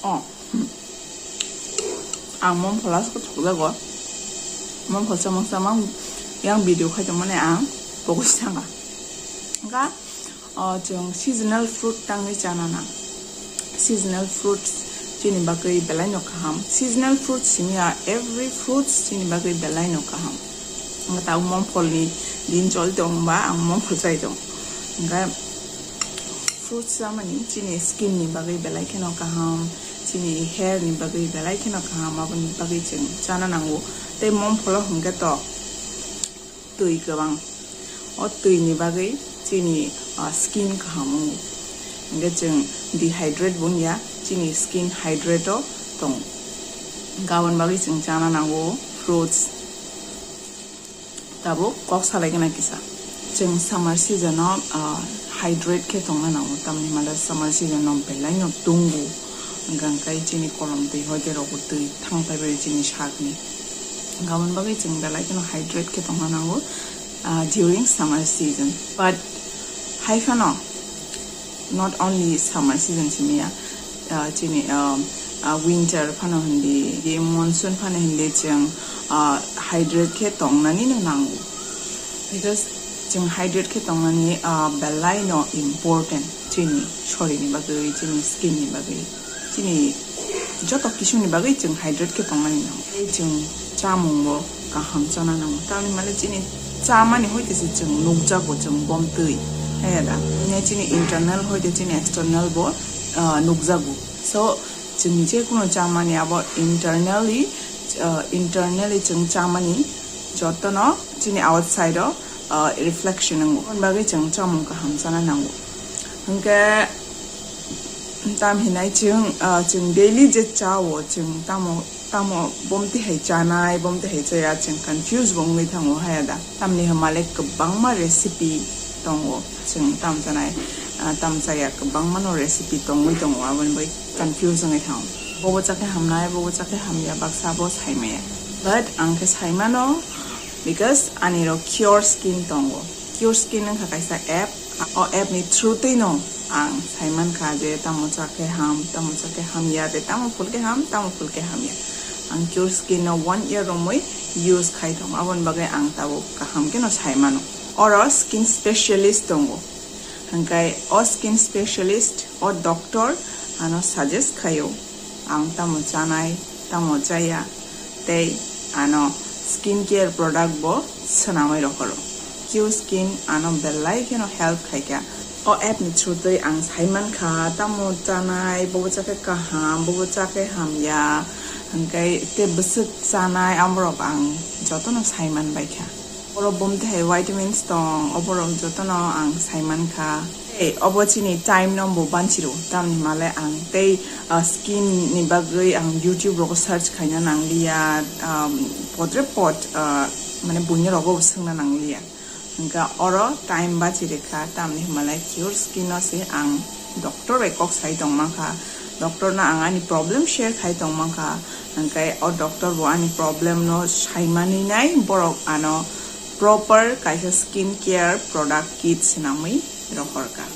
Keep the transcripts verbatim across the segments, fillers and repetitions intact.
Oh, hmm. Ang mom phola ko thok jago. Mom phola samang samang yang video khai tongmani ang pokoi sanga. Ga, oh, chwng seasonal fruit tangwi chana nang. Seasonal fruits chini bagwi belai no kaham. Seasonal fruits simi ya, every fruits chini bagwi belai no kaham. Ang tau mom pholni din choli tong ba, ang mom phol chai tong. Ga, fruits chamani chini skin ni bagwi belai kheno kaham, chini hair ni bagwi belai kheno kaham, aboni bagwi chwng chana nango. Tei mom pholo hwnkhe to twi kwbang, o twi ni bagwi chini, ah, skin kaham wngo. Hwnkhe chwng dehydrate bo wngya, chini skin hydrate o tongo. Aboni bagwi chwng chana nango fruits. Tabuk kok salai gana kisa. Chwng summer season o, ah, hydrate khe tongna nango, tamni hwnba summer season o belai no tungo. Hwnkhe chini kolom twi hoite rogo twi thang phaibai chini sakni. Aboni bagwi chwng belai kheno hydrate khe tongna nango, ah, during summer season. But hai phano, not only summer season simi ya, ah, chini, ah, ah, winter phano hindi, di monsoon phano hindi chwng, ah, hydrate khe tongnani no nango. Because chwng hydrate khe tongnani, ah, belai no important chini shori ni bagwi, chini skin ni bagwi, chini joto kisu ni bagwi chwng hydrate khe tongnani nango. Tei chwng chamung bo kaham chana nango. Tamni hwnba le chini chamani hoite se chwng nukjago, chwng bomtwi. Haya da? Ne chini internal hoite chini external bo, ah, nukjago. So, chwng je kuno chamani abo internally, ah, internally chwng chamani jotono chini outside o, ah, reflection wngo. Aboni bagwi chwng chamung kaham chana nango. Hwnkhe tam hinai chwng, ah, chwng daily je chao, chwng tamo, tamo bomti hai chanai, bomti hai chaya, chwng confuse bo wngwi thango, haya da? Tamni hwnba le kwbangma recipe tongo, chwng tam chanai, ah, tam chaya, kwbangma no recipe tongwi tongo, aboni bai confuse wngwi thango. Bobo chakhe hamnai, bobo chakhe hamya, baksa bo saimaya. But ang khe saimano, because ani ro Cure Skin tongo. Cure Skin wngkha kaisa app. O app ni through twi no ang saimankha je tamo chakhe ham, tamo chakhe hamya, tei tamo phulkhe ham, tamo phulkhe hamya. Ang Cure Skin no one year romwi use khai tongo, aboni bagwi ang tabuk kaham kheno saimano. Oro skin specialist tongo, hwnkhe o skin specialist, o doctor ano suggest khaio. Ang tamo chanai, tamo chaya, tei ano skin care product bo swnamwi rohoro. Cure Skin ano belai kheno help khaikha. O app ni through twi ang saimankha, tamo chanai, bobo chakhe kaham, bobo chakhe hamya, hwnkhe tei bwswk chanai, amorok ang jotono saiman baikha. Oro bomti hai vitamins tong, oborok jotono ang saimankha. Tei obo chini time no bo banchiro, tamni hwnba le ang tei, ah, skin ni bagwi ang YouTube rogo search khaina nangliya, um, podre pod, ah, mane buini rogo bo swngna nangliya. Hwnkhe oro time bachi rikha, tamni hwnba le Cure Skin no se ang doctor bai kok sai tongmankha. Doctor no ang ani problem share khai tongmankha. Hwnkhe o doctor bo ani problem no saimani nai, borok ano proper kaisa skin care product kit swnamwi rohorkha.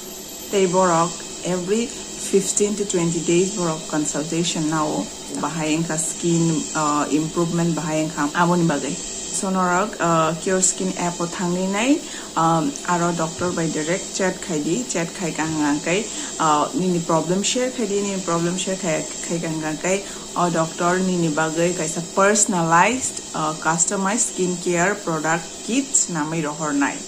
Tei borok every fifteen to twenty days borok consultation nao, bahai wngkha skin, uh, improvement bahai wngkha, aboni bagwi. So norok, uh, Cure Skin app o thangwi nai, um, aro doctor bai direct chat khai di, chat khai ka hwnkha khe, uh, nini problem share khai di, nini problem share khai, khai ka hwnkha khe, o doctor nini bagwi kaisa personalized, uh, customized skin care product kit swnamwi rohornai.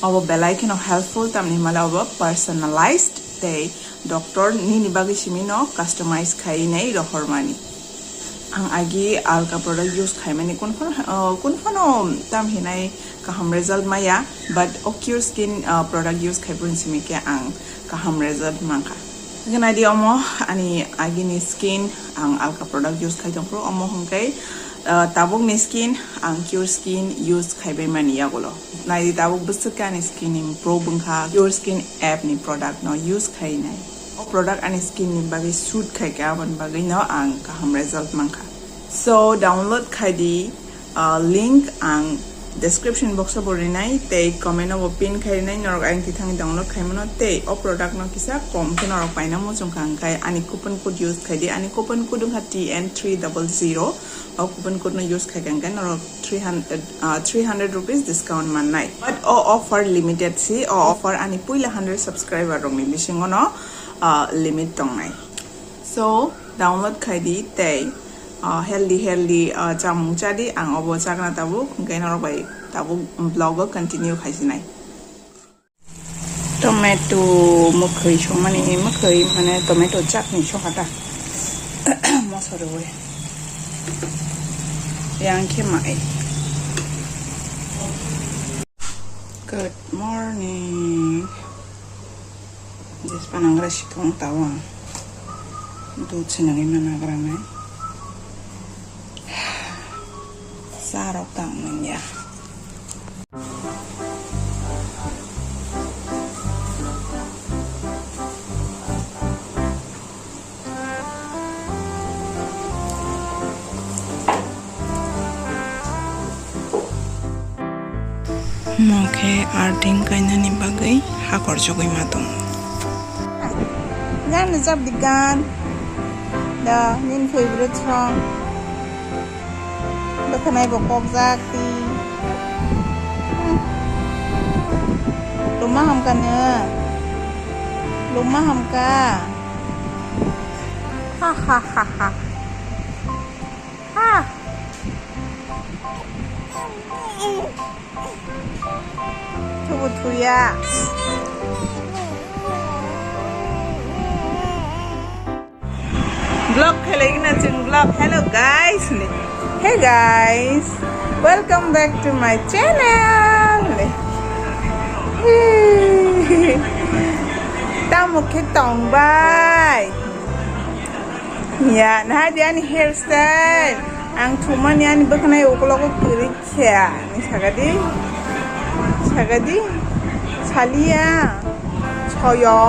Obo belai kheno helpful, tamni hwnba le obo personalized tei doctor nini bagwi simi no customize khai nai rohormani. Ang agi alka product use khaimani kun phano, uh, kun phano tam hinai kaham result maya, but o Cure Skin, uh, product use khai phuru simi khe ang kaham result mankha. Hwnkhe naidi omo ani agini skin ang alka product use khai tongphuru, omo hwnkhe, uh, tabukni skin ang Cure Skin use khaibai mani yagulo. Naidi tabuk bwswk khe ani skin improve wngkha, Cure Skin app ni product no use khainai. O product ani skin ni bagwi suit khaikha, aboni bagwi no ang kaham result mankha. So download khaidi, uh, link ang Description box o bo rinai tei comment o bo pin khai rinai, norok ayang tithangwi download khai mano tei o product no kisa kom khe norok paina muchung kha, hwnkhe ani coupon code use khai di, ani coupon code wngkha T N three double zero. O coupon code no use khai kha hwnkhe norok three hundred, ah, three hundred rupees discount mannai. But o offer limited si, o offer ani puila hundred subscriber rokni bisingo no, ah, limit tongnai. So, download khai di tei, ah, healthy, healthy, ah, chamung cha di. Ang obo chakna tabuk, hwnkhe norok bai tabuk vlog o continue khai sinai. Tomato mwkhwi songmani, mwkhwi mane tomato chutney songkha ta. Moso rwui. Yang khe mai. Good morning. Jespa nangra sikong tawang. Dut sinangwi managra nai. Sarok tang nangya. Omo khe earthing kainani bagwi hakor chugui ma tongo. Gan rwchap di gan. Da, nini favorite song. Bwkhanai bo kokjak ti. Hmm. Luma hamka nw. Luma hamka. Ha ha ha ha. Ha. Thubu thuya. Vlog khelai gina chwng vlog. Hello guys. Hey guys. Welcome back to my channel. Tamo khe tong bai. Ya, nahadi ani hairstyle. Ang thumani ani bwkhanai ukologo kwrwi khe. Ani sagadi. Sagadi. Saliya. Soyo.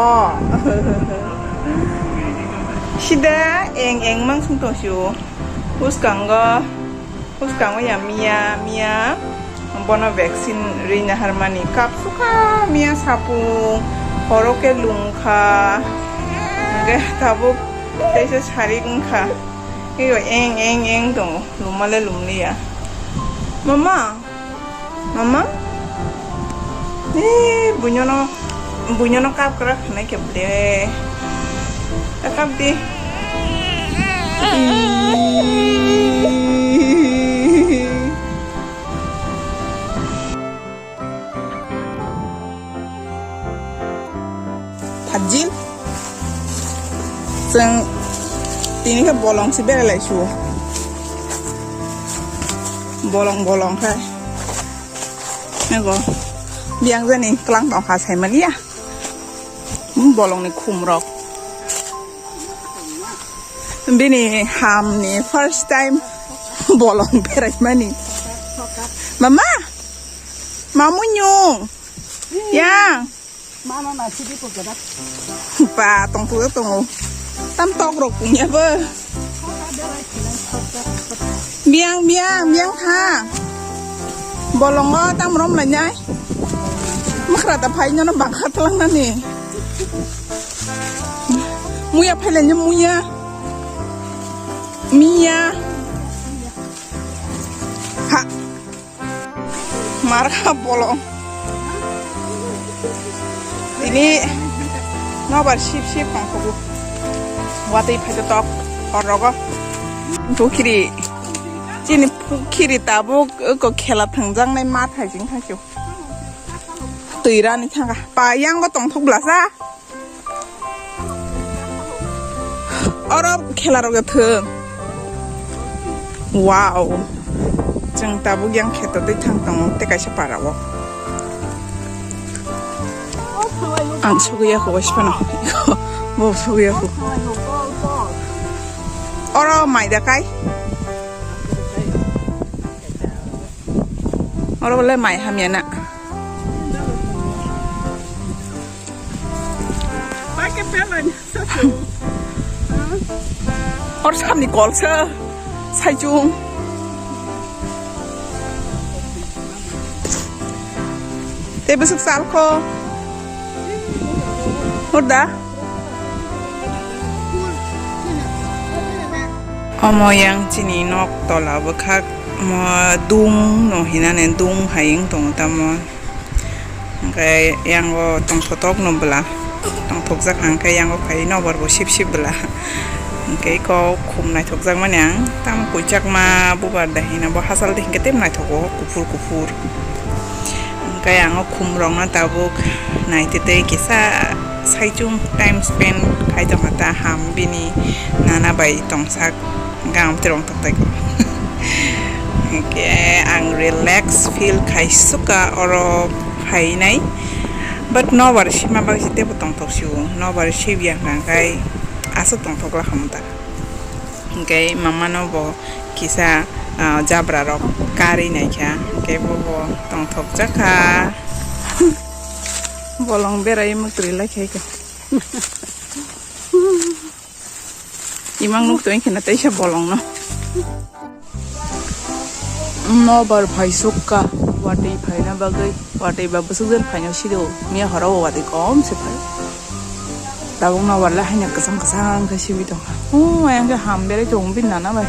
Sida eng eng mang sung tong sio. Uskango. Bwskango ya miya, miya bono vaccine rina harmani kapsuka miya sapung, horo khe lungkha, hwnkhe tabuk teisa sarik wngkha, tei eng eng eng tongo, lumale lumliya. Mama, mama, ee, buinono. Buinono kap kwrak khnai khe ble. Ta kap di. Phajil. Chwng tini khe bolong se berai lai su. Bolong bolong khai. Ego. Biang jani klang tong kha sai mani ya. Bolongni khumrok. Bini hamni first time bolong beraimani. Mama, mamunyung, yang. Mama ma sidi ko gada. Pa tong tu tongo. Tam tok rok punya be. Biang, biang, biang tha. Bolongo tam rom lainai. Makhra ta phai nyono bangkha tlang nani. Muya phai lainai muya. Miya. Ha. Markha bolong. Tini nobar sip sip tongkhogo. Watwi phaito tok hor rogo. Pukhiri. Chini pukhiri tabuk eko khela thangjaknai ma thaising thaisio. Twi rani thangkha. Pa yang bo tongthok blasa. Oro khela rok thwng. Wow. Chwng tabuk yang kheto tei thang tongo tei kaisa para o. Ang sugwi yakho waisphano. Bo sugwi yakho. Oro mai da kai. Oro le mai hamya na. Or samni kolsa saichung. Tei bwswk chalkho. Hurda. Omo yang chini nok tola bwkhak mo dung no hinane dung hai wng tongo tamo. Hwnkhe yango tongthotok no bwla. Tongthokjak hwnkhe yango phai nobar bo sip sip bwla. Hwnkhe eko khum naithokjak mani ang. Tamo koichakma bubar de hino bo hachal de hinkhe tei naithogo kuphur kuphur. Hwnkhe ang o khumrokno tabuk naitwi tei kisa saichung time spend khai tongkha ta ham bini nana bai tongsak hwnkhe ang tei rwngthok tei kho. Hwnkhe ang relax feel khai sukha oro phainai, but nobar sima bagwi se teibo tongthok sio, nobar sibya hwnkha khai aswk tongthok la khamu ta. Hwnkhe mama no bo kisa, ah, jabra rok karwi naikha, hwnkhe bo bo tongthok jakha. Bolong berai mwtwrwi lai khai kha. Imang nuk tong khena teisa bolong no. Nobar phai sukha, watwi phaina bagwi, watwi ba bwswk jan phaina sido, miya horo watwi kom se phai. Tabuk nobar le haino kwchang kwchang khe sibi tongkha. O, ayang khe ham berai tongo bini nana bai.